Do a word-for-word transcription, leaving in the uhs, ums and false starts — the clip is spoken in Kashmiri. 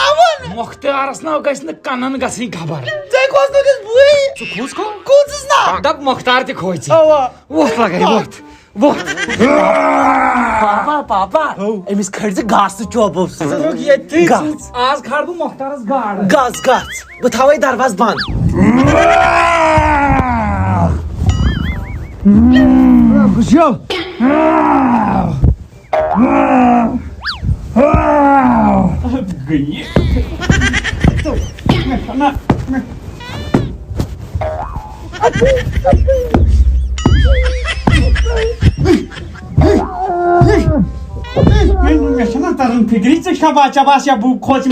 ناوُن۔ مۄختارس ناو گژھِ نہٕ کنن گژھٕنۍ خبر۔ ژےٚ کھوژنٲوتھس بٕے۔ ژٕ کھوٗژ کھو؟ کھوٗژُس نا۔ دپ مۄختار تہِ کھوژِ۔ اوا۔ وۄتھ لگے، وۄتھ، وۄتھ۔ پاپا، پاپا، ہو۔ أمِس کھٲلۍ زِ گاسہٕ چوبو سۭتۍ۔ ژٕ روٚٹ ییٚتھی۔ گژھ۔ آز کھار بہٕ مۄختارس گاڈ۔ گژھ، گژھ۔ بہٕ تھاوے دروازٕ بنٛد۔ بہٕ چھُس۔ مےٚ چھَنہٕ تَران فِکرِ، ژٕ چھَکھ بچہ بس یا بہٕ کھوژ۔